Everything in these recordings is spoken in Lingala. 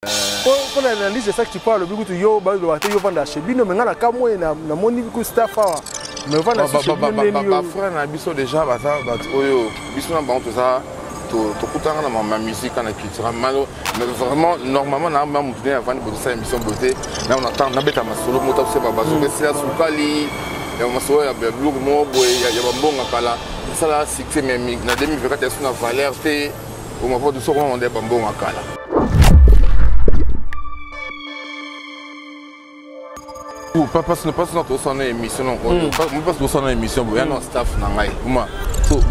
Mpo na analyse ça tu parles, alobi kutu yo baloba te, yo vanda chez bino, mais nga na kamwe namoni ku staff awa, mais vanda chez bino ndeni yo? Bafrère na biso déjà baza bato oyo biso na bango toza, tokutanga na ma musique, na culture. Mais vraiment, normalement na ma motu nde avandi boye, tosala émission boye te, na nabeta masolo moko ta biso basoki esila sukali ya masolo ya biloko moko boye ya bambonga kala esala succès, mais na 2024 yaso na valeur te. Omapo biso koma nde bambonga kala. Pasi na tosala na émission, mpasi tosala na émission boye ya na staff na ngai. Oma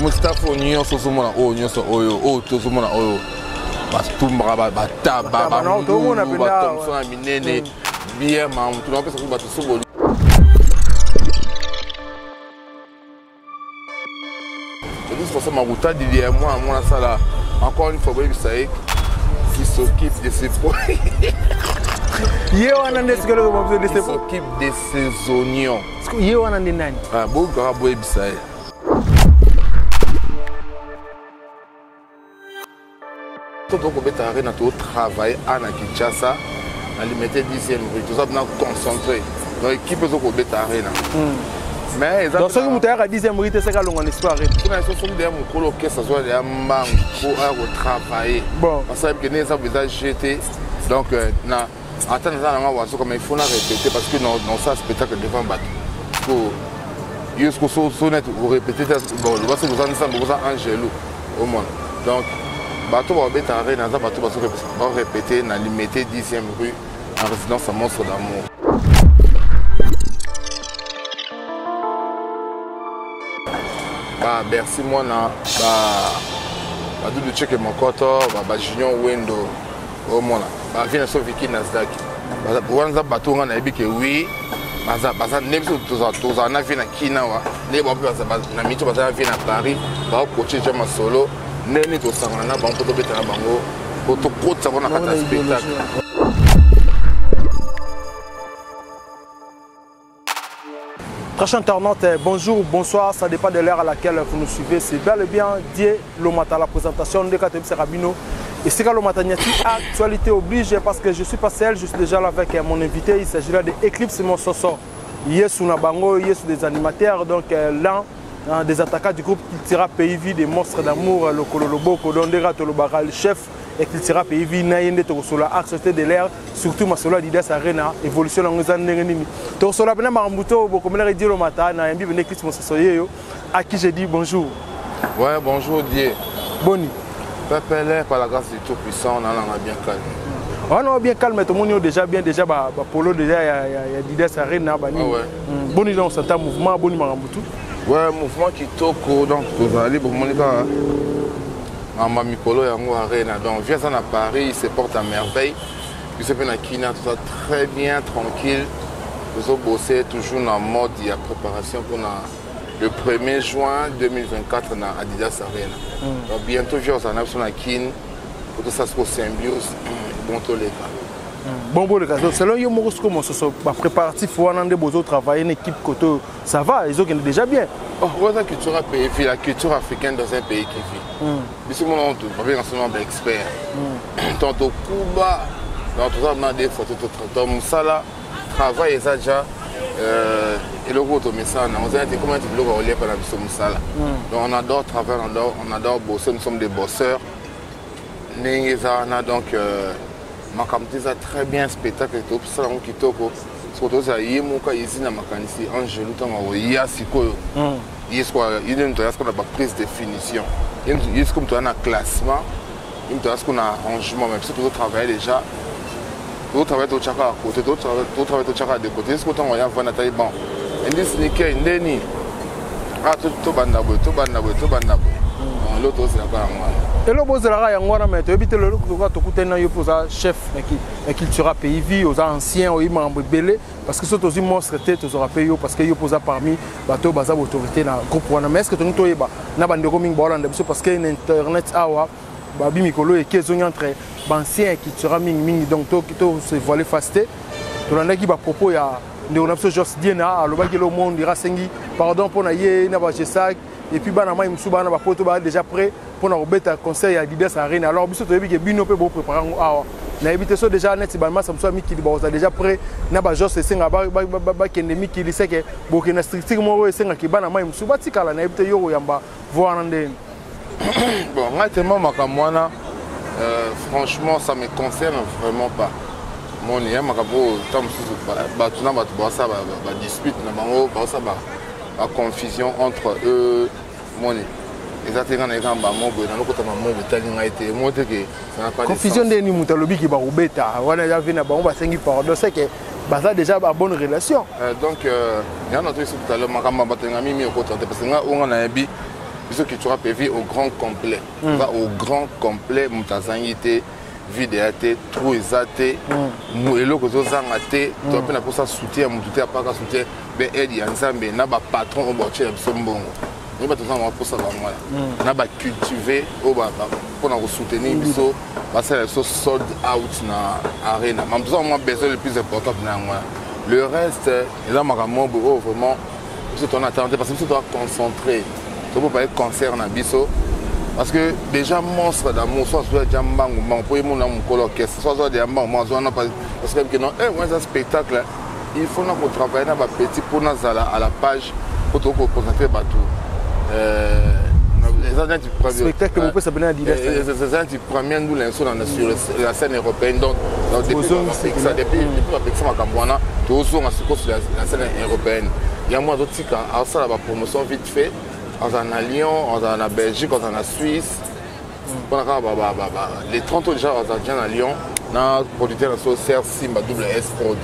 mo staff oyo nyonso ozomona, oyo nyonso oyo oyo tozomona, oyo batumbaka bataba, bangulu, batomso na minene bien, mamutu napesa bato so. De toute façon, Maruta Didier, moi, moi, ça là, encore une fois, vous savez, qui s'occupe de ses points. Ye wana nde sikoyo eloko de ses s'occupe de ses oignons. Ye wana nde nani? Ah, bokaka boyebisa ye. To tokobeta Arena, totravaille a na Kinshasa, na Limete 10e rue. Toza na concentré, donc équipe ezokobeta Arena. Mais donc soki moto ayaka 10e rue te, seka alongwa na esprit Arena. Mpona biso, soki deya mokolo orchestre azwa deya mbangu mpo aya kotravaille, parce que ndenge eza eza gt, donc na ata naza nanga wazoka, mais il faut na répéter, parce que nosala spectacle devant bato. Po yo siko so net orépété te, bon, loba soki oza Nzambe, oza angelo, omona. Donc bato babeta Arena aza bato barépété na Limete 10e rue, en résidence à Monstre d'Amour. Ba Bercy mwana, badudu cheke mokoto, bajunior Wendo, omona bavie na so Viki Nasdak wana, eza bato nga nayebi ke wi baza nde biso tozala na vie na Kina wa nde bango mpe na mito baza na vie na Paris, bakokoche ja masolo ndenge nini tosangana na bango mpo tobeta na bango, po tokotisa bango na kati ya spectacle. Très chers internautes, bonjour, bonsoir, ça dépend de l'heure à laquelle vous nous suivez. C'est bel et bien Dieu Lomata, la présentation de Katebisa Rabino. Et c'est Lomata Nyati, actualité oblige, parce que je suis pas seul, je suis déjà là avec mon invité. Il s'agit là de Eclipse Monsoso. Yesu na bango, Yesu des animateurs, donc l'un des attaquants du groupe Cultura Pays Vie, des Monstres d'Amour, le Kololoboko, Dondera Tolobara, le chef et Cultura Pays Vie, Nayende Tokosola, actualité de l'air, surtout masolo Adidas Arena, évolution nango eza ndenge nini. Tokosola pena makambo to bokomelaka Dieu Mata na yambi bende Eclipse Monsoso yeyo, à qui j'ai dit bonjour. Ouais, bonjour Dieu. Boni? Pepele, par la grâce du Tout-Puissant, on en a bien calme. On a bien calme, tout le monde déjà bien, déjà ba, ba polo déjà ya ya ya Adidas Arena ba nini. Ah ouais. Boni donc santa mouvement, boni makambo tout? Ouais, mouvement kitoko, donc tozali bomoni kaka mama mikolo yango Arena. Donc viens ça na Paris, il se porte à merveille. Biso mpe na Kina toza très bien, tranquille, tozobose toujours na mode ya préparation mpona le 1er juin 2024 na Adidas Arena. Donc bientôt vieux ozala na biso na Kine po tosala siko symbiose, bon, toleka. Bon, boleka. Donc selon yo moko siko mososo, bapréparatif wana nde bozotravaille na équipe koto, ça va, ezokende déjà bien? Oh, oza culture ya pays vie, la culture africaine dans un pays qui vit. Biso mona babenga so na baexpert. Donc tokuba, donc toza na des fois to mosala, travail eza déjà eloko oyo tomesana nango, eza neti ekoma neti biloko ya kolia mpa na biso mosala. Donc on adore travailler, on adore bosser, nous sommes des bosseurs ndenge eza wana. Donc makambo te, eza très bien, spectacle tosala yango kitoko. Soko tozala ye moko ezi na makanisi angelu ntango akoya sikoyo, ye sikoyo, ye nde moto aya sikoyo na baprise de finition, ye sikoyo moto aya na classement, ye moto aya sikoyo na arrangement. Mais biso tozotravaille déjà, tozotravaille, totyaka ya côté, tozotravaille, totyaka de côté. Ye sikoyo ntango aya vanda, atali bon, indice nickel ndeni, ah, tobanda boye, tobanda boye, tobanda boye. Lelo tozelaka yango wana. Eloko bozelaka yango wana, mais toyebi te lelo toka tokutani na yo mpo oza chef na Cultura Pays Vie, oza ancien, oyebi makambo ebele, parce que soki tozwi monstre te, tozwaka mpe yo, parce que yo mpo oza parmi bato oyo baza baautorité na groupe wana. Mais est ce que tolingi toyeba na bandeko mingi baolanda biso, parce que na internet awa babi mikolo eke ezongi entre baancien ya Cultura mingimingi, donc to se voile face te. Tolandaki bapropos ya ndeko na biso Jos Diena, alobaki elo monde asengi pardon mpo na ye na bagesak, et puis bana mai mosusu bana bapoto baa déjà prêt mpona kobeta concert ya Adidas Arena. Alors biso toyebi ke bino mpe boprépare yango awa. Nayebi te so déjà neti bamasa mosusu ya mikili bakozala déjà prêt na bajos esengaka bakende mikili, seke bokende na structure moko esengaki bana mai mosusu batikala. Nayebi te yo koyamba vo wana ndeni. Bon, ngai tellement makambo wana, franchement, ça me concerne vraiment pas. Moni ya makambo oyo, ntango mosusu bato na bato baosala badispute na bango, baosala baconfusion entre eux. Moni eza te, ngai nayeka bango boye, nalokota bango boye, etali ngai te. Mo te ke ça n'a pas de confusion. Sens. Ndeni moto alobiki bakobeta wana eza ve na bango, basengi pardon, seke baza déjà ba bonne relation. Donc, yango na toyesi tout à l'heure, makambo ya bato engami mi okota te, parce que ngai oyo nga nayebi, biso Cultura Pays Vie au grand complet, eza au grand complet. Moto azangi te, vide eya te, trou eza te, eloko ezozanga te. To mpe na mposa soutien ya motu te, apaka soutien mpe aide ya Nzambe na bapatron oyo baotiela biso mbongo. Oyo bato ozanga baposa bango wana na bacultive oyo mpona kosoutenir biso, basala biso sold out na arena. Ma toza mwa besoin le plus important na yango wana. Le reste eza makambo boye oyo vraiment biso tona attendre te, parce que biso toa concentré, tobopaye concert na biso, parce que déjà Monstre d'Amour so azwa déjà mbangu mbangu mpo ye mona mokolo orchestre, so azwa déjà mbangu mbangu, azwa wana parce que non, wana eza spectacle, il faut na kotravaille na bapetits mpo nazala à la page mpo tokoprésente bato. Eza neti Spectacle bopesa pene na Adidas. Eza neti première ndula so na sur la scène européenne. Donc depuis bapekisa makambo wana, tozonga sikoyo sur la scène européenne. Yango azotika asala bapromotion vite fait, azala na Lyon, azala na Belgique, azala na Suisse mpona kaka les 30 oyo déjà azala déjà na Lyon na producteur na so Ser Simba Double S Prod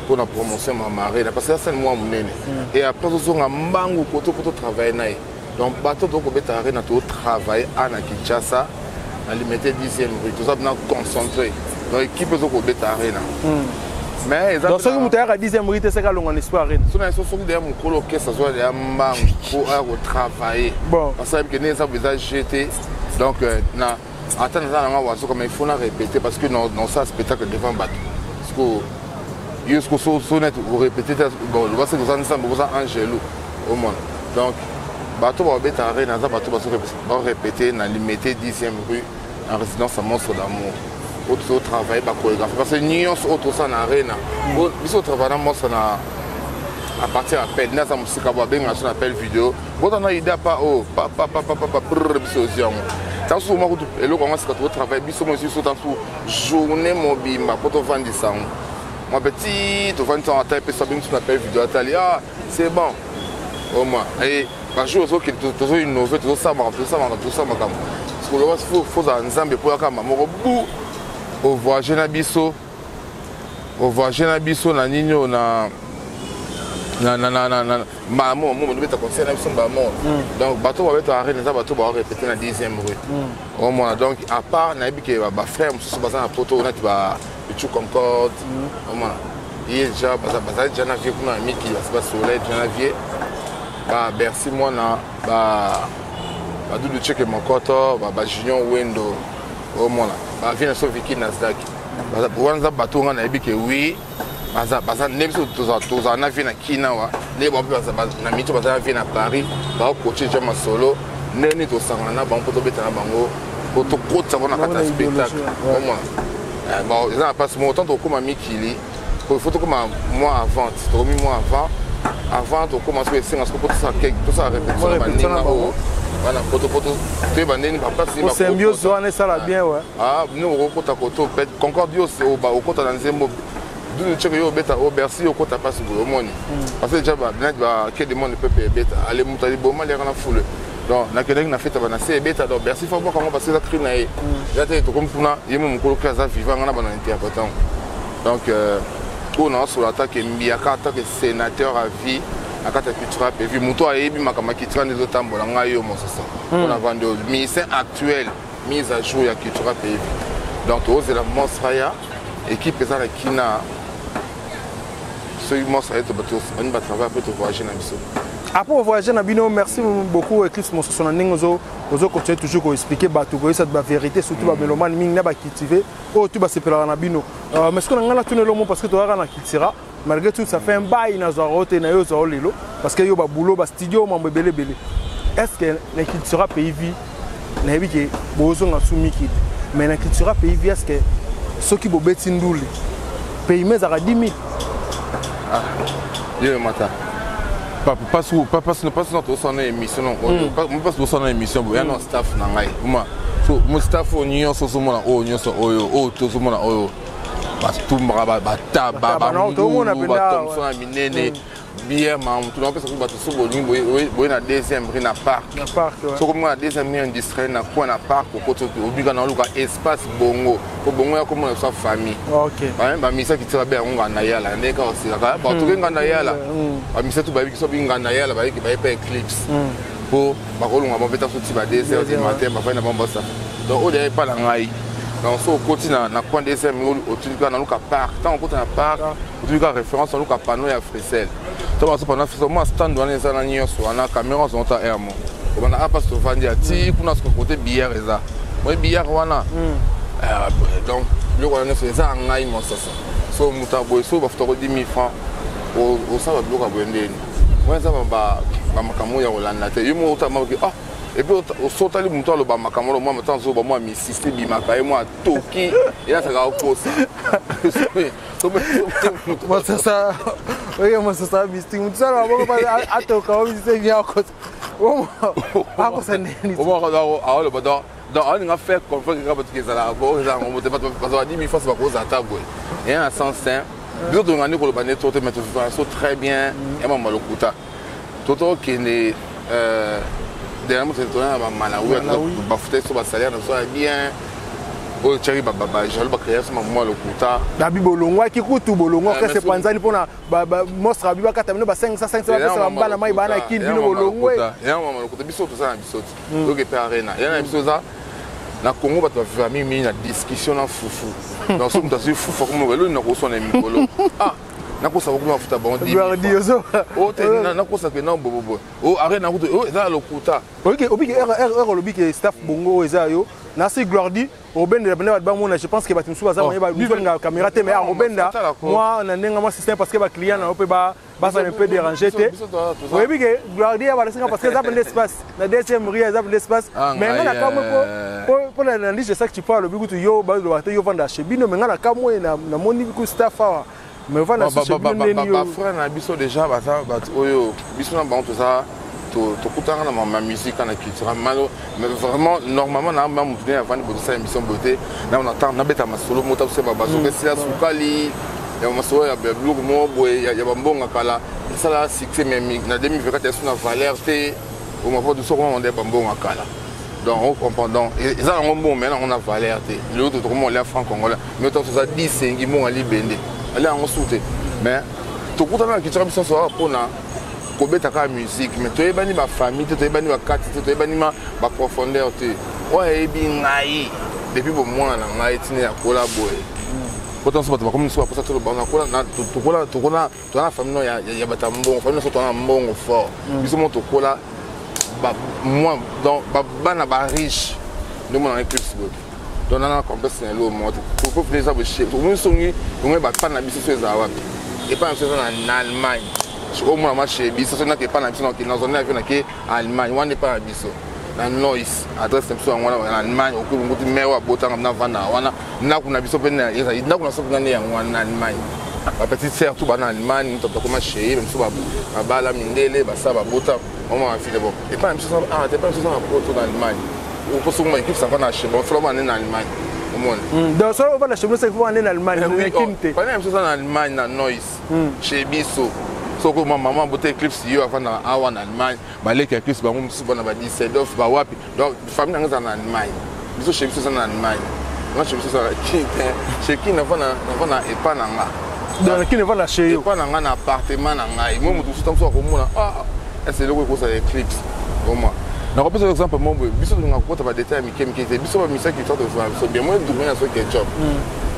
mpona promotion mamarena, parce que eza scène mwa monene. Et après tozonga mbangu koto mpo totravaille na ye. Donc bato tokobeta arena, totravaille a na Kinshasa, na Limete 10e rue. Toza mpena concentré, donc équipe ezokobeta arena, mais eza Donc soki moto ayaka 10e rue te, seka alongwa na esprit arena. So na ye so soki deya mokolo orchestre azwa deya mbangu mpo aya kotravaille. Bon. Parce que ndenge eza eza gt, donc na ata naza nanga wazoka, mais il faut na répéter, parce que nosala spectacle devant bato. Parce que yo siko so net orépété te, bon, loba soki oza Nzambe, oza angelo omona. Donc bato babeta arena aza bato barépété na Limete 10e rue, en résidence à Monstre d'Amour, oyo tozotravaille bachorégraphie, parce que nyonso oyo tosala na arena, biso totravaille na Monstre na à partir ya appel. Nde aza mosika bo abengaka so na appel vidéo, botana idée pa oyo papapapapa brr, biso ozwi yango. Ntango susu mwa kutu eloko yango sika tokotravaille biso mo biso ntango susu journée mobimba mpo tovandisa yango mwa petit, tovandisa yango, ata epesa abengi so na appel vidéo, atali: "Ah, c'est bon." Au moins et bajour ozokende, tozoinnove, tozosala makambo, tozosala makambo, tozosala makambo. Sikoloba fozala Nzambe mpo yaka moko bu ovoyage na biso, ovoyage na biso na nini oyo na mbala moko mo tobeta concert na biso mbala moko. Donc bato babeta arena eza bato baorépété na 10e rue omona. Donc à part nayebi ke bafrère mosusu baza na poto neti ba Pichu Concorde, omona ye déjà bazali déjà na vie kuna na mikili, basi basoleil déjà na vie, ba Bercy mwana, badudu Cheke Mokoto, bajunior Wendo, omona bavie na so Viki Nasdak. Wana eza bato nga nayebi ke oui, baza nde biso tozala na vie na kina awa, nde bango mpe na mito baza na vie na Paris, bakokoche ja masolo ndenge nini tosangana na bango mpo tobeta na bango, mpo tokotisa bango na kati ya spectacle. Omona eza na place moko tant tokóma mikili, il faut tokóma mois avant, tokomi mois avant tokóma soki esenga soki mpo tosala répétition na baninga oyo bana poto, po toyeba ndeni baplace. Symbiose wana esala bien, ouais. Bino okokota koto Concorde, yo okota na nzembo Dudu Cheke, yo obeta o Bercy, yo okota place boye. Omoni, parce que déjà neti bake demande pepe ebeta ale moto aliboma aliaka na fule. Donc nakendaki na fete bana se ebeta, donc Bercy fa bwaka yango parce que eza cri na ye eza te. Tokomi kuna, ye mo mokolo cri aza vivant, nga na bana interprétant. Donc oyo naosola atake Mbiaka, atake sénateur à vie na kati ya Cultura Pays Vie, moto ayebi makambo ya cultura nde ezotambola. Ngai yo mososo mpona vandi oyo musicien actuel mise à jour ya Cultura Pays Vie. Donc tozela Monstre aya, équipe eza na kina. Soki Monstre aye, bani batravaille, mpe tovoyage na biso. Après voyager na bino. Merci beaucoup, Eclipse Mososo, na ndenge ozo continuer toujours koexpliquer bato, koyesa bavérité, surtout bamélomane mingi na bacultive oyo tu basepelaka na bino. Mais soki na ngai natuna elomo, parce que tozalaka na Cultura, malgré tout ça fait un bail nazwaka o te na yo, ozwa o lelo, parce que yo baboulot, bastudio, mambo ebele ebele. Est ce que na Cultura Pays Vie, nayebi ke bozonga su mikili, mais na Cultura Pays Vie, est ce que Soki bobeti ndule, paiement ezalaka 10 000. Ah, yo mata. Pasi na tosala na émission, pasi tosala na émission boye, ya na staff na ngai. Oma so mo staff oyo nyonso ozomona, oyo nyonso oyo oyo tozomona, oyo batumbaka bataba, bangulu, batomso na minene, bière, mamutu napesa kutu bato. So bolingi boye na deuxième rue na parc, soki omona na deuxième rue industriel na coin na parc, okoti, obika na oluka espace bongo po bongo ya komona biso famille. Bamisa kiti babe yango nganda yala ndenge kaka osekaka batoke nganda yala. Bamisa tu bayebi so bi nganda yala, bayeki baye mpe Eclipse mpo bakolonga bapeta so ti ba 2 heures du matin, bafai na bango basafa. Donc oyo epa na ngai, donc so okoti na coin deuxième, otuni kaka naluka parc. Ntango okoti na parc, otuni kaka référence, naluka panneau ya Frisel to baso panneau Frisel, mwa stand wana eza na nyonso wana, caméra ozonta aire mo obanda a mpasi tovandi ya ti kuna soka kote billard eza moi billard wana. Donc biloko wana nyonso eza ya ngai mosasa. So moto ya boye, so bafutako 10 000 francs, osala biloko ya boye ndeni wana eza bamakambo ya kolanda te. Yo moko otamaki, ah, et puis osotali moto aloba makambo wana, mwa moto azoba mwa misisi ebimaka ye, mwa toki elazaka okosa. Masasa oye, masasa mystique, moto sala bongo atoka o misisi bien, akosa, akosa ndeni. Aoloba donc aolinga faire comprendre kaka bato ezalaka bo ezalaka ngo te. Bato bazala 10 000 francs, bakozala ata boye eya na sens te. Biso tolinga nde koloba nde to te, mais tozala so très bien ya mama lokuta. Tokende dernièrement, toza na bamalawi, bafuta so basalaire na biso ya bien oyo tiaki bajaloux, bacréer so mamwa lokuta. Babi bolongwaki kutu, bolongwa orchestre epanzani mpona monstre abi bakata bino ba 500 500, bapesa bana mai bana kini, bino bolongwe. Ya mama lokuta, biso toza na biso ti toke mpe arena ya na biso eza na Congo. Bato baviva mingi na discussion na fufu. Donc so moto azwi fufu, akomi eloni na koswana mikolo, ah, nakosa kokoma mafuta bango o te, nakosa ke na boboboye o arena kutu o eza na lokuta. Obiki ere olobi ke staff bongo oyo eza yo nasi Glordi obendela bende bato bamona. Je pense que bato mosusu baza moye balinga caméra te, mais akobenda mwa na ndenge mwa système, parce que baclient na yo mpe bazala un peu dérangé te. Oyebi ke Glordi ya balasinga, parce que eza pende espace na deuxième rue, eza pende espace. Mais nga na kamwe mpo na ndi, je sais que tu peux alobi kutu yo balobaka te, yo vanda chez bino, mais nga na kamwe namoni ku staff awa, mais vanda chez bino ndeni yo. Bafrère na biso déjà baza bato oyo biso na bango toza, tokutanga na ma musique na culture malo. Mais vraiment, normalement na ma motu avandi boye, tosala émission boye te, na temps nabeta masolo moko ta biso basoki esila sukali ya masolo ya biloko moko boye ya bambonga kala esala succès, mais na 2024 esu na valeur te. Omapa biso koma nde bambonga kala. Donc on comprend, donc eza nango mbongo, mais nango na valeur te. Lelo tokoma olia franc congolais, mais to toza 10 sengi mbongo alibende alia yango su te. Mais tokutana na culture biso nyonso awa mpona kobeta kaka musique, mais toyebani bafamille te, toyebani bakati te, toyebani ma baprofondeur te. Oyo ayebi ngai depuis bomwana na ngai ntina ya kola boye, po ntanso bato bakomi mosusu baposa toloba tokola, tokola, toza na famille no ya bato ya mbongo, famille nyonso toza na mbongo fort. Biso mo tokola moi, donc bana bariche nde mona Eclipse boye. Donc nana complexe na eloko moko te po eza boye. Omoni songi ongo bapa na biso so ezala wapi? Epai na biso eza na Allemagne. Omona ma chez biso so nake epai na biso, nazonde avion nake Allemagne wana. Epai na biso na Nois, adresse na biso yango wana na Allemagne. Okoki mare oyo abotanga navanda wana, ndako na biso mpe ezali ndako na biso mpe nde yango wana na Allemagne. Bapetite sœur tout bana Allemagne, moto akoma chez ye, mosusu babala mindele, basala babota mama bafile. Bon, epai na biso ah te, epai na biso eza na poto na Allemagne. Oposokoma équipe sava na chez bon fula bana na Allemagne, omoni. Donc so ovanda chez biso, faut ande na Allemagne, kini te. Famille na biso eza na Allemagne, na Nois chez biso. Soko mama abota Eclipse, yo avanda awa na Allemagne, baleki ya Eclipse bango mosusu bana ba Düsseldorf, bawapi. Donc famille nanga eza na Allemagne, biso chez biso eza na Allemagne. Nga chez biso ezala kini te, chez kini nava na epa na nga. Donc kini evanda chez yo? Epa na nga, na appartement na ngai. Mo moto mosusu mosusu akomona, ah, ese eloko ekozala Eclipse oma. Nakopesa exemple mo boye: biso tolinga kokota badetail ya mike mike te. Biso bamisaki to tozala biso bien. Moi drumer na so Ketchup,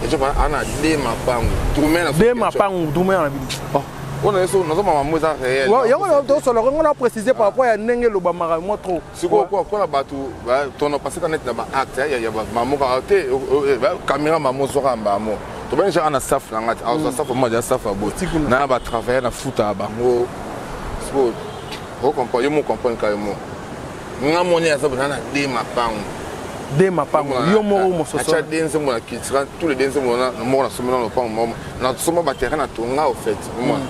Ketchup ana de mapango, drumer na de mapango, drumer na bino. Oyo na so nazomama mo eza réel. Yango tosoloka ngo na préciser par rapport ya ndenge elobamaka mwa trop. Sikoyo mpona bato tono paseka neti na baacte ya mamo kaka te, caméra mamo ozwaka mbamo tobani ja ana staff na nga te, azwa staff mo aja staff ya boye na batravailler na futa ya bango. Sikoyo ocomprendre yo mo, comprendre ka yo mo. Nga moni aza bona na de mapango. De mapango yo moko mososo. Atya de nzembo na Cultura, tous les de nzembo wana moko nasombi na lopango moko, nasomba baterrain na tonga au fait. Omona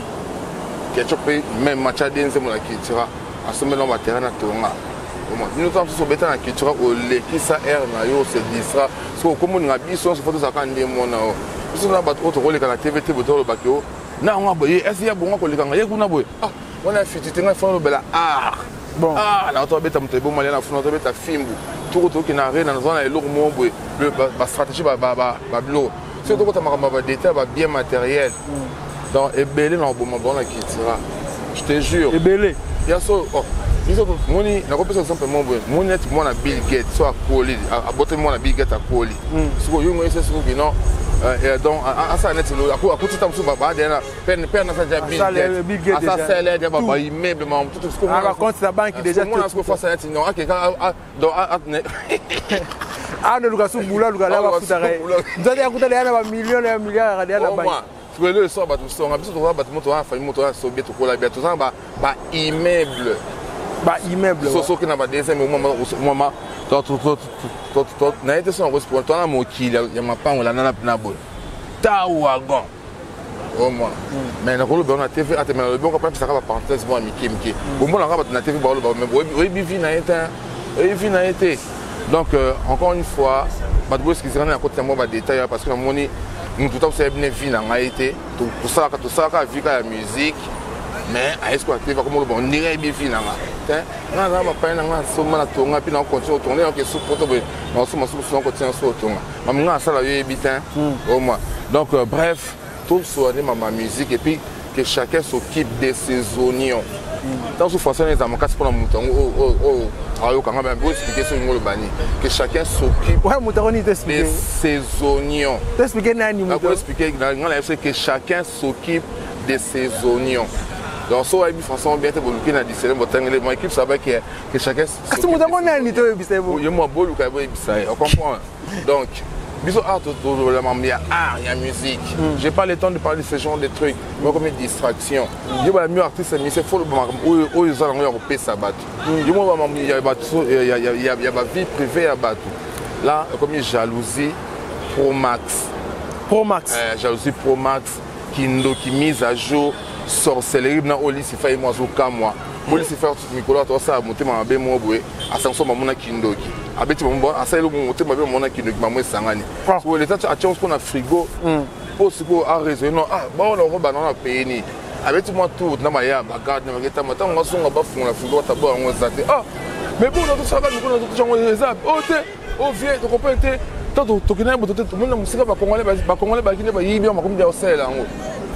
Ketchup mpe même atya de nzembo na Cultura, asombi na baterrain na tonga. Omona bino ntango mosusu obeta na Cultura, olekisa aire na yo, se distra soki okomoninga biso nyonso fo tozalaka nde mona o biso na bato oyo tokoleka na TV te, boye tolobaki o na yango boye esi ya bongo akolekanga ye kuna boye. Ah, wana ya fiti te, ngai fo nalobela art. Bon. Ah, na tobeta moto ebomali na funa, tobeta fimbu toko toke na arena, naza na eloko moko boye, bastratégie, babiloko soki tokota makambo ya badétail, babien matériel. Donc ebele na koboma bango na Cultura, je te jure. Ebele. Ya so, oh, biso moni nakopesa exemple moko boye. Moni neti mwana Bill Gates so akoli, abotami mwana Bill Gates akoli, sikoyo yo ngoyesa sikoki non, donc asala neti akuti ta mosusu baadena père nasa dia Bill Gates asasala dia baimmeuble makambo tutu. Bacompte na banque déjà. Mona sikoyo face neti non akeka donc. Ano luka su bula luka la bafutaka ye nzate akutana ya na bamillion ya milliard ya na banque. Sikoyo eloko esala bato songa biso, toza bato moto toza na famille, moto toza na sobie, tokola bia, toza na baimmeuble. Baimmeuble. So soki na badeuxième mama naye te, so nango toza na mokili ya mapango elanda na boye ta wagon omona. Mais nakoloba na TV ate, mais nalobi ongo mpesaka baparenthèse moko ya mike mike. Bomonaka bato na TV baoloba, mais oyebi vie na ye te, oyebi vie na ye te. Donc encore une fois, bato boexcusera na koti yango badétail, parce que namoni motu ta kosayebi ne vie na ngai te. Tosalaka, tosalaka vie kaka ya musique, mais ayesi ko na TV akomoloba ondenge ayebi vie na nga te. Nga naza bapaya na nga, nasomba na tonga mpe nakocontinue kotonga nde nakoke su poto boye, nakosomba suku, nakotina su kotonga mama nga asala yo yebi te au moins. Donc bref, tosola nde mama musique et puis que chacun s'occupe de ses oignons. Ntango so français eza makasi mpona moto yango oyo ayokanga, boexpliquer soki ngo olobani que chacun s'occupe Ouais, moto akoni de ses oignons. Toexpliquer nani moto? Nakoexpliquer nga na yebi que chacun s'occupe de ses oignons. Donc so oyebi français bien te, boluki na dictionnaire, botangele mon équipe, ça va que chacun Kasi moto yango nani toyebisa ye bo? Ye mwa boluka boyebisa ye, ocomprendre. Donc biso art, tolola mambo ya art ya musique. J'ai pas le temps de parler de ce genre de trucs moi comme distraction. Yo bala mieux artiste musicien, faut loba makambo oyo oyo eza nango ya kopesa bato. Yo mwa bamambo ya bato ya bavie privée ya bato là, comme jalousie pro max. Pro max. Jalousie pro max, kindoki mise à jour, sorcellerie na oyo Lisifa ye mwa azokamwa. Po Lisifa mikolo ato asala motema mabe moko boye, asangiso bamona kindoki, abeti bango, asaleli motema mabe, bamona kindoki, bango esangani. Sikoyo leta atia sikoyo na frigo mpo sikoyo araisonne non. Ah, baona oko bana wana paye nini, abeti mwa tour na baya bagarde na baketama. Ntango azonga, bafungola frigo, batabo yango eza te. Ah, mais bon, natosalaka mikolo natotosango eza oyo te, o vie tocomprendre te. Tanto tokendaki boto te, tomoni na mosika bacongolais baki nde bayibi yango, bakomi kosalela yango.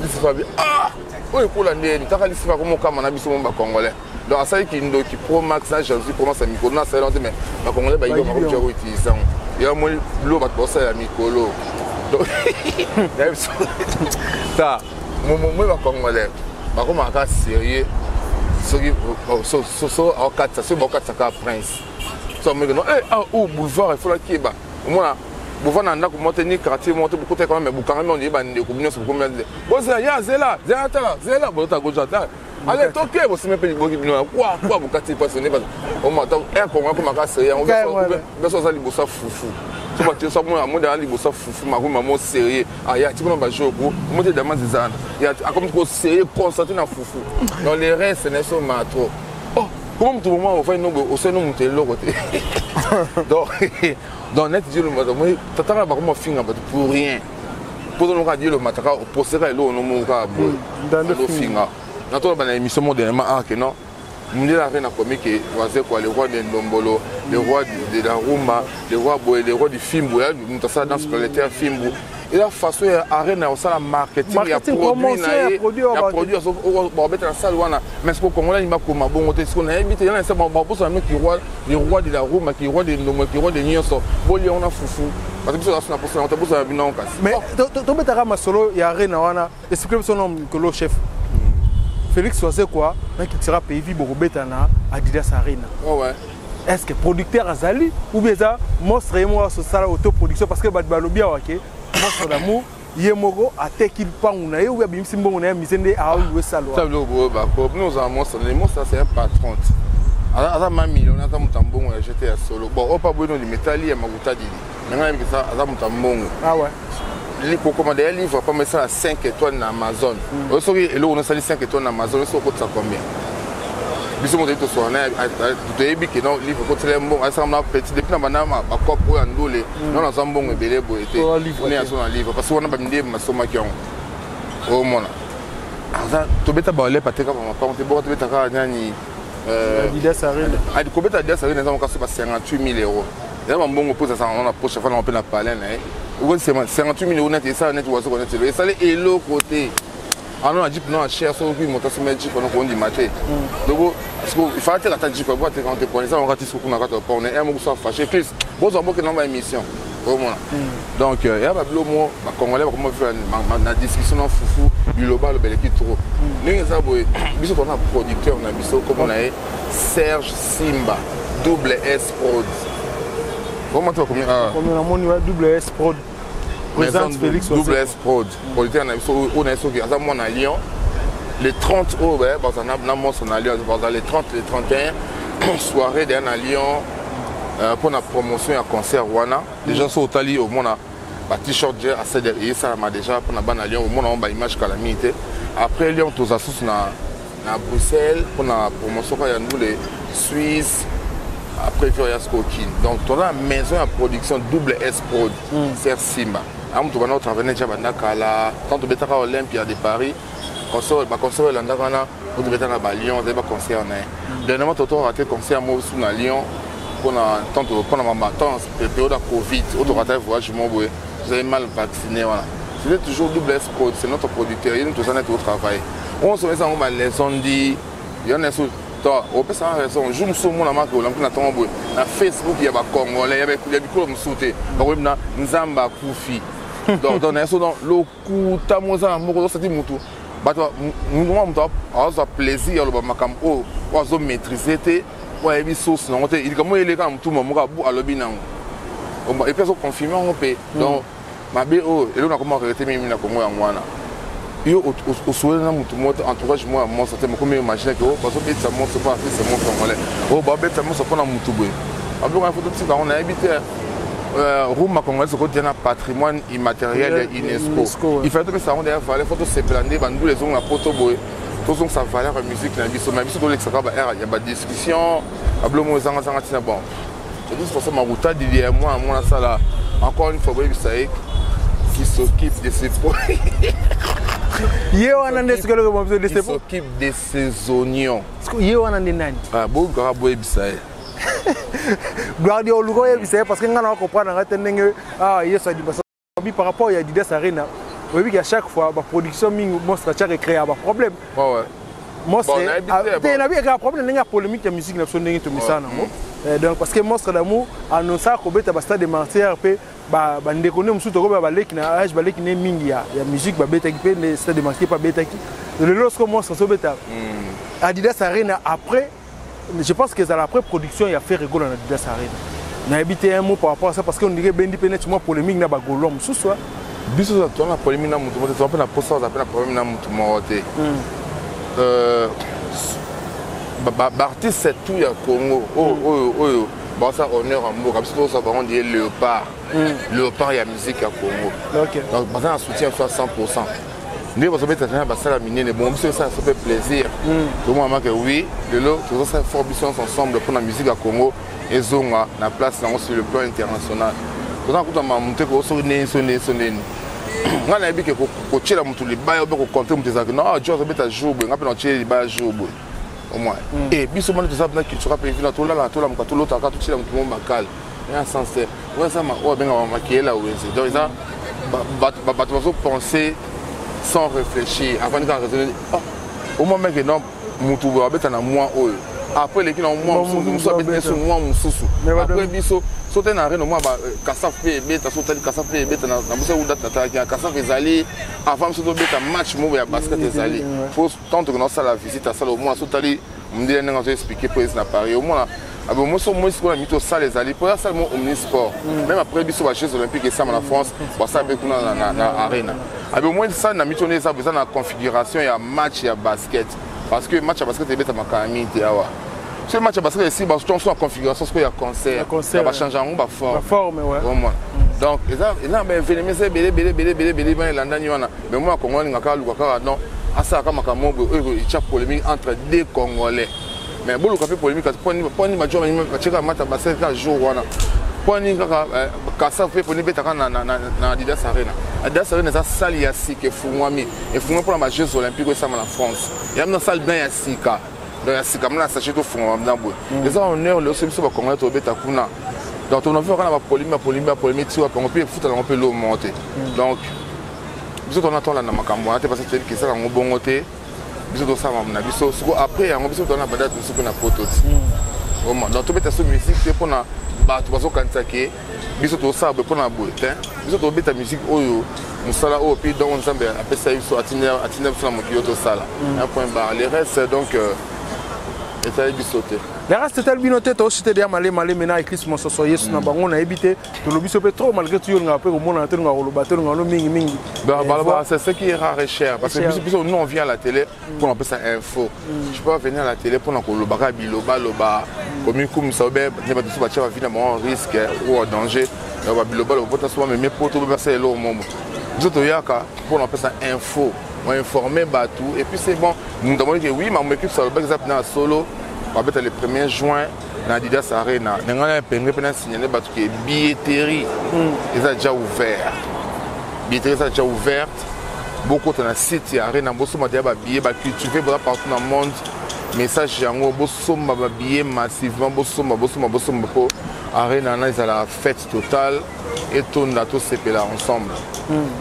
Lisifa bi ah, oyo ekola ndeni taka Lisifa komokama na biso mo bacongolais. Donc asali kindoki pro max na jalousie pro max ya mikolo na asali yango te, mais bacongolais bayibi yango, bakomi koutiliser yango. Ya moni bilo bato baosalela mikolo. Donc nayebi ta moi bacongolais bakomaka sérieux soki so aokatisa, soki baokatisa kaka prince so amoki non, ah, o boulevard efolaki yeba omona bovanda na ndako moko te ni quartier moko te, bokota quand même bokangami ondie bandeko nyonso bokomi bozela ya zela zela tala zela bozota gauche ata ale toke bosimi mpe liboki bino kwa kwa bokati mpasi ne omata air Congo akomaka sérieux yango biso aza liboso ya fufu so bato so amoni aza liboso ya fufu makomi mamo sérieux aya ti kuna bajoko omote damas ezana akomi ko sérieux concentré na fufu. Dans les restes na so ma trop, oh, comment moto moment ofai no boye osali no moto eloko te. Donc net Dieu lomata moi tataka bakoma finga bato pour rien, mpo tonoka Dieu lomataka oposeka eloko no moko kaka boye ofinga. Natoloba na émission mo dernièrement, ah que non, Mundele Arena akomi ke Wazekwa, le roi de Ndombolo, le roi de la rumba, le roi boye, le roi du fimbu, ya moto asala danse planétaire fimbu. Eza façon ya Arena ya kosala marketing ya produit na ye, ya produit babeta na salle wana. Mais siko Congolais alingi bakoma bongo te. Siko nayebi te yana esa baposa na ki roi, le roi de la rumba, ki roi de Ndombolo, ki roi de nyonso, bolia wana fufu bato. Biso aso na posa yango te, bosala bino yango kasi. Mais tobetaka masolo ya Arena wana, explique biso na mikolo chef Félix Wazekwa na Cultura Pays Vie bokobeta na Adidas Arena. Oh ouais. Est ce que producteur azali ou bien eza monstre ye moko asosala autoproduction? Parce que bato balobi awa ke monstre d'amour ye moko ateki mpangu na ye ou abimisi mbongo na ye mise nde aolouer salle. Ça biloko boyo bako bino ozala monstre. Le monstre, c'est un patron. Aza ma millionnaire, aza moto ya mbongo ya jete ya solo. Bon, oyo pa boyino limetali ya makuta didi. Mais ngai nayebiki aza moto ya mbongo. Ah ouais. Kokoma deya livre pamba esala 5 étoiles na Amazon. Oyo soki eloko nosali 5 étoiles na Amazon, soki okotisa combien? Biso moto toyebi toswana toyebi ke non, livre ekotisela ye mbongo. Asala na petit depuis na banda bacope oyo ya ndule non, nazwa mbongo ebele boye te ne azo na livre, parce que wana bamindeye basomaki yango. Omona aza tobeta baolepa te kaka mapango te, boka tobeta kaka nani. Adidas Arena. Kobeta Adidas Arena eza mokaso ba 58 000 euros, eza bambongo mpo ezazala na poche, afanda mpe na palin na ye. 58 000 euros neti esala neti wazoko neti elo esali eloko te. Ano na jeep no na cher, soki moto asomba jeep wana kondima te. Donc il fallait ateka ata jeep abo ateka te pona eza wakati soki kuna kati pona ya moko so afâché Chris bozwa boke na ba émission omona. Donc ya babilo mo bacongolais bakoma na discussion na fufu, biloba alobeleki trop. Ndenge eza boye, biso tona producteur na biso, kombo na ye Serge Simba, Double S Prod. Comment tu bakomi? Namoni wa Double S Prod présente Félix. Double S Prod, producteur na biso oyo na ye soki aza mwana Lyon. Le 30 oyo baza na monso na Lyon, baza le 30, le 31, soirée deya na Lyon mpona promotion ya concert wana. Déjà so otali, omona ba t-shirt esalama déjà mpona bana Lyon, omona ngo baimage kala mingi te. Après Lyon, toza susu na Bruxelles mpona promotion kaka ya ndule, Suisse, après via Skokin. Donc toza na maison ya production Double S Prod. Ser Simba amutu banda otravaille déjà banda kala. Tant tobetaka Olympia de Paris, baconcert elandaka wana po tobeta na baLyon, azali baconcert na ye. Dernièrement toto raté concert mosusu na Lyon mpona mpona mama temps période ya Covid oyo toraté voyage mo boye, tozali mal vacciné wana. C'était toujours Double S Prod, c'est notre producteur. Ye toza neti otravaille onso eza yango baleçon ndi yo na so to opesaka raison. Jour mosusu omona maka olamuki na ntongo boye na Facebook ya bacongolais ya bikolo mosusu te, bakoyebi na Nzambe akufi. Donc na ye so donc lokuta mo eza na moko ozosati mutu bato mwa moto azwa plaisir ya oloba makambo oyo oyo azomaîtrise te, oyo ayebi source nango te. Likambo oyo eleka na motuma moko abu alobi nango et puis azoconfirme yango mpe. Donc mabe oyo eloko nakoma regretter mingi na Kongo yango wana. Yo osolola na motu moko te, entourage moko ya monstre te, mokomi imagine ke bazobetisa monstre mpo artiste mo congolais oyo babetisa monstre mpo na motu boye. Babiloko wana fo totika yango. Nayebi te, rumba congolais okotia na patrimoine immatériel ya UNESCO. Il fallait topesa yango deya valeur. Fo tosepela nde bandula ezonga poto boye, tozongisa valeur ya musique na biso. Mais biso tolekisaka ba aire ya badiscussion, babilo moko ezangazanga ntina. Bon, de toute façon makuta didi ya mwana mwana asala encore une fois, boyebisa ye qui s'occupe de ses Ye wana nde soki eloko biso de qui s'occupe de ses oignons. Ye wana nde nani? Bokaka boyebisa ye. Gloire Dieu, oluka oyebisa ye, parce que ngai na comprendre ngai te ndenge Yesu adimasa bi par rapport ya Adidas Arena. Oyebi ke à chaque fois baproduction mingi monstre atiaka ecréa baproblème. Monstre te nabi ekaka problème ndenge ya polémique ya musique na biso ndenge tomisala nango. Donc parce que Monstre d'amour annonça kobeta bastade de Martyr mpe bandeko nde mosusu tokoba baleki na age, baleki nde mingi ya musique babetaki mpe nde stade de Martyr mpe abetaki. Lelo siko monstre azobeta Adidas Arena après, je pense que ezala après production ya Ferre Gola na Adidas Arena. Nayebi te, un mot par rapport à ça, parce que on dirait bendi mpe neti mwa polémique na bagaulois mosusu. Biso toza na polémique na motu moko te, toza mpe na posa oza mpe na problème na motu moko te. Baartiste tout ya Congo oyo oyo bazosala honneur ya mboka, biso tozosala bango die léopard, léopard ya musique ya Congo. Donc baza na soutien so à 100. Nde bazobeta tena basala minene, bon, biso esala so mpe plaisir. Tomona make oui, lelo tozosala fort biso nyonso ensemble mpona musique ya Congo ezonga na place nango sur le plan international. Toza na kuta mamu te soki ndeni so ndeni so ndeni. Ngai nayebi ke kotiela motu libaya obe kocompte moto ezalaki non jo azobeta jour boye, ngai mpe naotiela libaya jour boye au moins. E biso mwana toza na culture mpe vina, tolala, tolamuka, tolotaka, totiela motu mo makale ya sens te. Oyo eza oyo abengaka makeyela wenze. Donc eza bato bazopenser sans réfléchir, avandi kaka raisonner au moins meke non, motu boye abeta na mois oyo, après eleki na mois mosusu, mosusu abeti nesu mois mosusu après. Biso so te na arena mwa Kasaf mpe ebeta, so otali Kasaf mpe ebeta na biso date natalaki ya Kasaf ezali avant biso tobeta match moko ya basket. Ezali po tant tokende osala visite asala omona so otali mondele ndenge azo expliquer mpo ezi na Paris, omona moso moi sikoyo na miti osala ezali mpo asala mo omnisport. Même après biso ba Jeux olympiques esama na France, basala mpe kuna na arena abe omoi sala na miti ono eza na configuration ya match ya basket, parce que match ya basket ebetamaka mingi te awa. Soki match ya basket esi, batonso na configuration sikoyo ya concert, bachange yango baforme. Omona, donc eza na baévénement, eza ebele ebele ebele ebele ebele bana elandani wana. Mais mwana Congo alingaka, aluka kaka non, asalaka makambo boye oyo etya polémique entre deux Congolais. Mais boluka mpe polémique mponi bajo batieka match ya basket kaka jour wana, mponi kaka Kassav mpe poni betaka na Adidas Arena. Adidas Arena eza salle ya sika, efungwami, efungwami mpona bajeux olympique oyo esama na France. Ya na salle bien ya sika, donc ya sika mona sachet tofungwama na boye, eza honneur. Lelo so biso bacongolais tobeta kuna, donc tonavi kaka na bapolémique, bapolémique, bapolémique ti wapango mpe efuta yango mpe lo moko te. Donc biso tona tolanda makambo wana te, parce que toyebi kesala yango bongo te. Biso tosala na biso siko après yango, biso tona badate mosusu mpe na poto ti. Donc tobeta so musique te mpona bato bazokanisa ke biso tosala boye mpona boye te. Biso tobeta musique oyo, mosala oyo mpe donc Nzambe apesa biso, atinda biso na mokili oyo tosala, un point barre. Le reste donc etali biso te. Le reste etali bino te. Toosite deya malema maleme na Eclipse Mososo Yesu na bango. Nayebi te, tolobi so mpe trop, malgré tout yo olingaka mpe komonana te, olingaka koloba te, olingaka no mingimingi. C'est ce qui est rare et cher, parce que nous, on vient à la télé pour appeler ça info. Je peux pas venir à la télé pour kolobaka biloba loba, komikumisa obe ne bato so batia bavie na bango en risque ou en danger. Babiloba loba pota so bameme poto be basala eloko momo. Biso toyaka mpona apesa info, oinforme bato et puis c'est bon. Moto amoni ke oui, makambo Eclipse alobaki eza mpena ya solo. Babeta le 1er juin na Adidas Arena. Na ngai na epenge mpe nasignale bato ke billetterie eza déjà ouvert, billetterie eza déjà ouverte. Bokota na site ya Arena, bosomba deya babillet. Bacultive boza partout na monde, message yango, bosomba babillet massivement, bosomba, bosomba, bosomba, mpo Arena wana ezala fête totale, etonda, tosepela ensemble.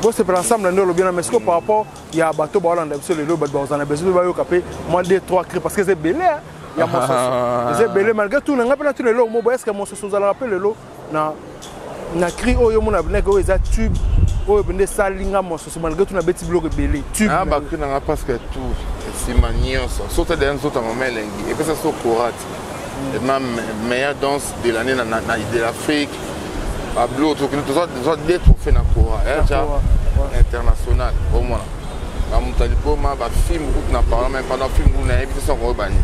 Bosepela ensemble nde olobi wana. Mais sikoyo, par rapport ya bato baolanda biso lelo, bato bazala na besoin mpe bayoka mpe mwa 2 3 cri, parce que eza ebele ya Mososo, eza ebele. Malgré tout, na ngai mpe natuna eloko mo boye: est-ce Mososo ozalaka mpe lelo na cri oyo omona ndenge oyo eza tube, oyo mpenza esalinga Mososo, malgré tout nabeti biloko ebele, tube? Bacri nanga presque tout nsima nyonso, surtout deya nzoto ya mama elengi epesa so korate ma meilleure danse de l'année de l'Afrique. Bablo tokende, tozwa deux trophée na Kora ya international. Omona bamoto ya liboma, bafilme kutu na parlement, pendant film kutu nayebi te soko oyebani.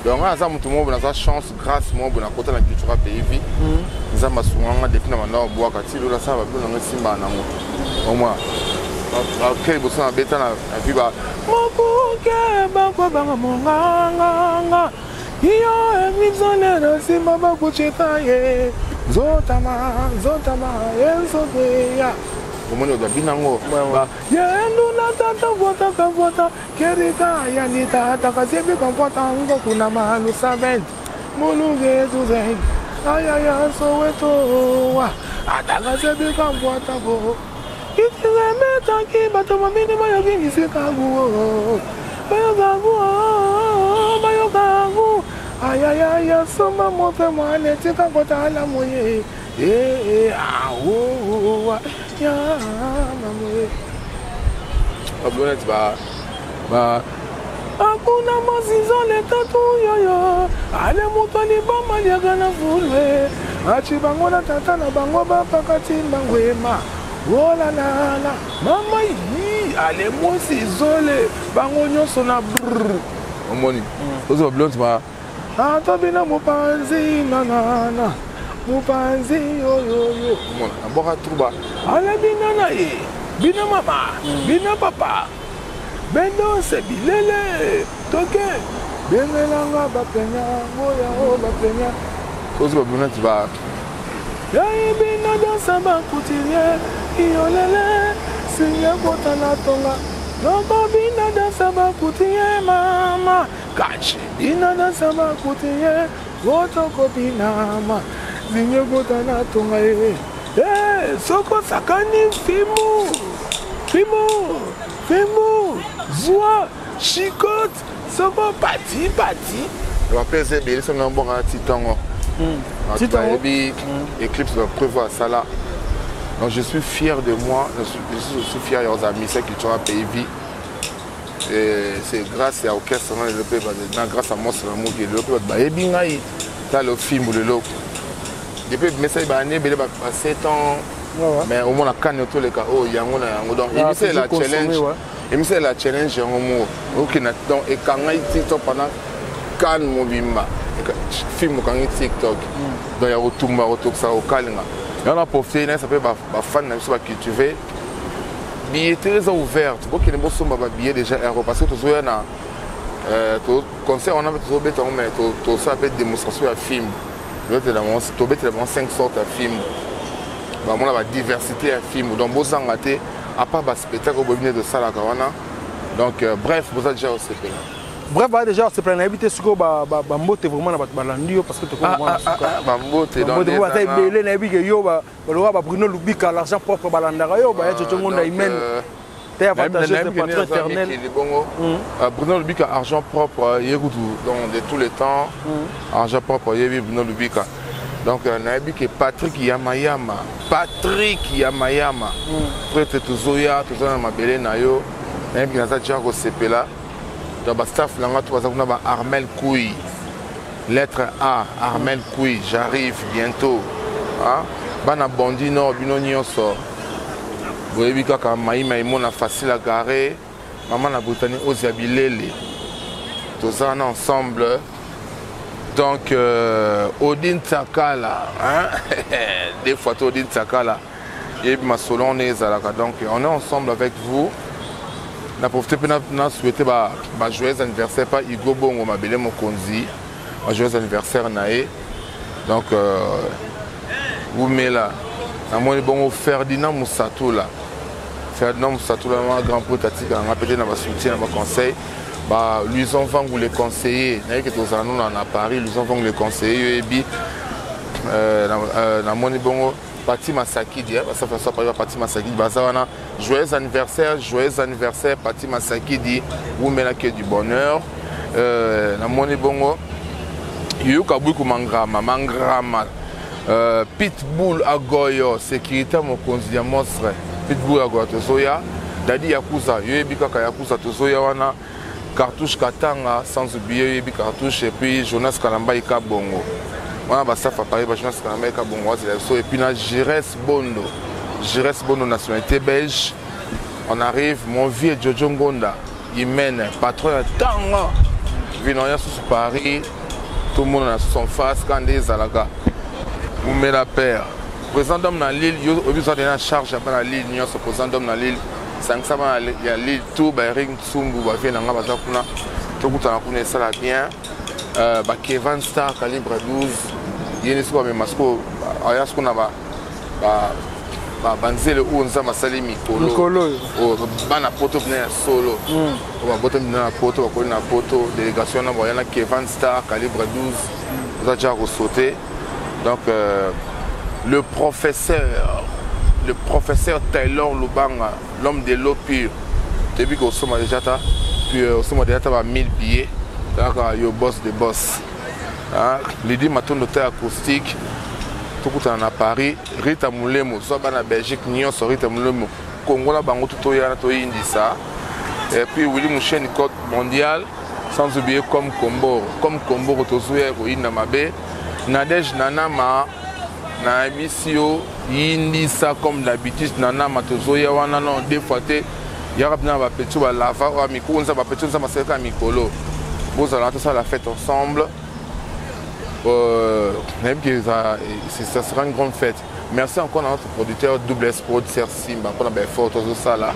Donc nga aza motu moko boye, naza chance, grâce moko boye, nakota na Cultura Pays Vie. Nzambe asunganga depuis na banda obwaka ti lelo, asala babilo nango, esimbaka nango. Omona ake liboso na beta na vi ba mokuke bakwabanga monganganga iyo emizonera nsima bakucita ye nzotama nzotama ye nzoteya. Omoni oyo babina yango yenduna tata votaka vota kerika yanita taka kamvota ngokuna malusa 20 mulunge tuzen ayaya soweto atakasebi kamvota bo itizemetaki bato babini bayoki misikagu bayokagu bayokagu ayayaya soma mope mwana etika kotala moye awowa ya mamoye baboneti ba ba akuna masizole tatu yoyo ale moto liboma liaka na fulwe aci bango na tata na bango bapakati mbangwema olalala mama yi ale mosizole bango nyonso na brr. Omoni ozo babilonti ba atobina mopanzi nanana mopanzi oyoyo. Omona nabwaka truba ale bina na ye bina mama bina papa bendose bilele toke bengelanga bapenya boya o bapenya ozo babilonti ba yayi bina dansa bakutilie iyolele sinye kota na tonga noko bina dansa bakutie mama kachi bina dansa bakutie otoko binama zinye kota na tonga ye soko sakani fimu fimu fimu zwa chicote soko pati pati bapesa ebele so na mbongo ti ntongo bayebi Eclipse baprévoir asala. Donc je suis fier de moi, je suis aussi fier ya mission Cultura Pays Vie. Et c'est grâce à orchestre na lelo mpe na grâce à Mos na moki lelo mpe bato bayebi ngai. Tala ofimbu lelo depuis mesai baane ebele ba 7 ans, mais omona kani otoleka oyo yango na yango. Donc emisala challenge, emisala challenge yango moko okenda. Donc ekangai ti to pendant kane mobimba. Film okangi TikTok. Donc ya kotumba, kotokisa, kokalinga. Yango na profite nayesa mpe bafan na biso bacultive. Billetterie eza ouverte, bokende bosomba babillet déjà euro, parce que tozoya na concert wana mpe tozobeta yango, mais tosala mpe démonstration ya film. Tobetela bango 5 sortes ya film, bamona badiversité ya film. Donc bozanga te, à part baspectacle oyo boyebi nde tosalaka wana. Donc bref, boza déjà osepela. Bref, baa déjà osepela. Nayebi te sikoyo bambote vraiment na bato balandi yo, parce que tokomona bambote. Baza ebele. Nayebi ke yo baloka ba Bruno Lubika, l'argent propre, balandaka yo, baya Jojo Ngonda Imen te, avantageuse de patron éternel. Bongo Bruno Lubika, argent propre, ye kutu donc de tous les temps, argent propre, yebi Bruno Lubika. Donc nayebi ke Patrick Yamayama, Patrick Yamayama, prêtre, tozoya, toza na mabele na yo. Nayebi ke naza déjà kosepela. Donc bastaff na nga to baza kuna, ba Armel Kui, lettre A, Armel Kui, j'arrive bientôt. Bana Bondi Nord, bino nyonso boyebi kaka maimai mona facile à garer, mama na Britannie Ozia Bilele, toza wana ensemble. Donc Odin Tsakala, hein? Des fois to Odin Tsakala yebi masolo wana ezalaka. Donc on est ensemble avec vous. Na profite mpe na souhaite ba joyeux anniversaire pa Hugo Bongo Mabele Mokonzi, ba joyeux anniversaire na ye. Donc umela. Namoni bongo Ferdinand Musatula, Ferdinand Musatula ma grand pote, atikaka nga pete na basoutien, na baconseil. Ba Luison Vangu le conseiller, nayebi ke tozala no na Paris. Luison Vangu le conseiller, yo yebi. Namoni bongo Pati Masakidi, basafa so Paris, Pati Masakidi baza wana. Joyeux anniversaire, joyeux anniversaire Pati Masakidi, wumela, que du bonheur. Namoni bongo Yoyoka Bwiku Mangrama, Mangrama, Pitbull Agoyo, sécurité mokonzi ya monstre Pitbull Agoyo, tozoya. Dadi Yakuza, yoyebi kaka Yakuza, tozoya wana. Cartouche Katanga, sans oublier, yoyebi Cartouche. Et puis Jonas Kalambai Kabongo wana, bastaff Paris, ba Jonas Kalambai Kabongo azela biso. Et puis na Gires Bondo, Gires Bondo, nationalité belge, on arrive. Mon vieux Jojo Ngonda Imene, patron ya ntango vino ya susu Paris, tomona na susu en face ka nde ezalaka. Umela père président d'homme na Lille, yo oyebi oza na charge ya bana Lille nyonso. Président d'homme na Lille, sangisa bana ya Lille tout, baerik Ntsumbu, bavie na nga baza kuna, tokutana kuna, esala bien. Bakevan Star calibre 12, ye nde soki bamema sikoyo, aya sikoyo na banzele oyo Nzambe asali mikolo oyo. Bana poto mpena ya solo oyo babota mpena na poto, bakoli na poto, délégation wana baya na Kevan Star calibre 12, oza déjà kosauter. Donc le professeur Taylor Lubanga, l'homme de l'eau pure, toyebi kosomba déjà ta puis osomba déjà ta ba 1000 billets kaka, yo boss de boss. Lidi Matondo ta acoustique, tokutana na Paris. Rita Molemo, zwa bana Belgique nyonso, Rita Molemo, kongola bango to toyana toyindisa. Et puis Willi Mouchene, code mondial, sans oublier comme Komboro, comme Komboro, tozoya koyinda mabe. Nadege Nanama, nayebisi yo, yindisa comme d'habitude. Nanama, tozoya wana, non deux fois te, yaka mpena bapetits balava oyo mikolo, nza bapetits nzambe asalaka ya mikolo, bozala tosala la fête ensemble. Nayebi ke ça sera une grande fête. Merci encore à notre producteur Double S Prod Ser Simba mpona baeffort tozosala.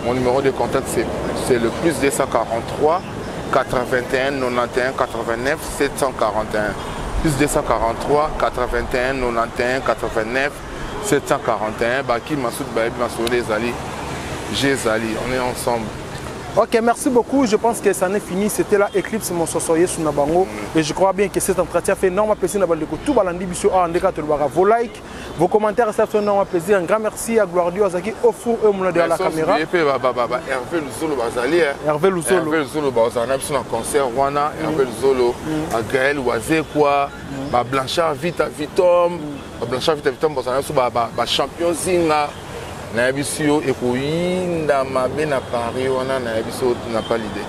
Mon numéro de contact, c'est le plus 243 81 91 89 741, plus 243 81 91 89 741. Baki Masoud bayebi masolo ezali ezali, on est ensemble. Ok, merci beaucoup. Je pense que ça n'est fini. C'était là Eclipse Monsosoye Sunabango. Et je crois bien que cet entretien fait énormément plaisir. Tout balandi biso a ndeka tolobaka. Vos likes, vos commentaires, ça fait énormément plaisir. Un grand merci à Gloire Dieu Azaki au four et au moulin de la caméra. Et puis Hervé Luzolo bazali. Hervé Luzolo. Hervé Luzolo bazali biso na concert wana, Hervé Luzolo, Gaël Wazekwa, ba Blanchard Vita Vitom, ba Blanchard Vita Vitom bazali biso, ba champion Zinga. Nayebisi yo, ekoyinda mabe na Paris wana, nayebisi yo, na pas l'idée.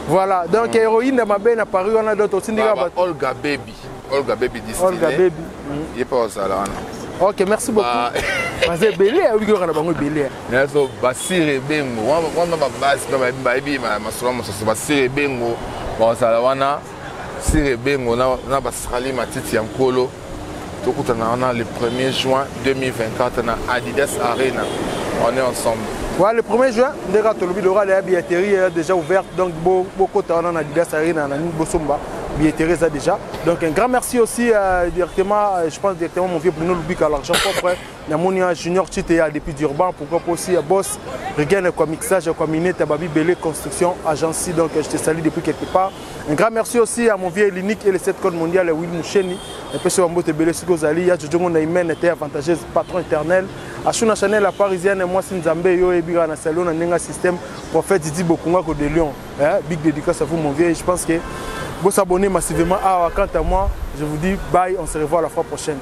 Voilà, donc héroïne mabe na Paris wana, donc otindika. Olga Baby, Olga Baby. Olga Baby. Ye mpe ozala wana. Ok, merci beaucoup. Baza ebele, oyebi kaka na bango ebele. Naso basire ebengo wana, babasi mpe bayebi masolo mosusu, basire ebengo bazala wana. Sire Ebengo na, na basali matiti ya nkolo tokutana wana le 1er juin 2024 na Adidas Arena. On est ensemble. Ouais, le 1er juin, ndeka tolobi l'oral ya billetterie est déjà ouverte donc bokota wana na Adidas Arena na bosomba billetterie eza déjà. Donc un grand merci aussi directement je pense directement mon vieux Bruno Lubika, l'argent propre namoni ya Junior Chiteya depuis Durban, pourquoi pas aussi ya boss Regain quoi mixage quoi minette Babi Belé construction agence. Donc je te salue depuis quelque part. Un grand merci aussi à mon vieux Linique et les 7 codes mondial Will Moucheni et puis sur Mbote Belé Siko Zali ya Jojongo Naimen était avantageuse patron éternel Ashuna Chanel la parisienne moi Nzambe yo ebira na salon na ndenga système prophète Didi Bokunga ko de Lyon hein, big dédicace à vous mon vieux. Je pense que vous s'abonner massivement à quant à moi je vous dis bye, on se revoit la fois prochaine.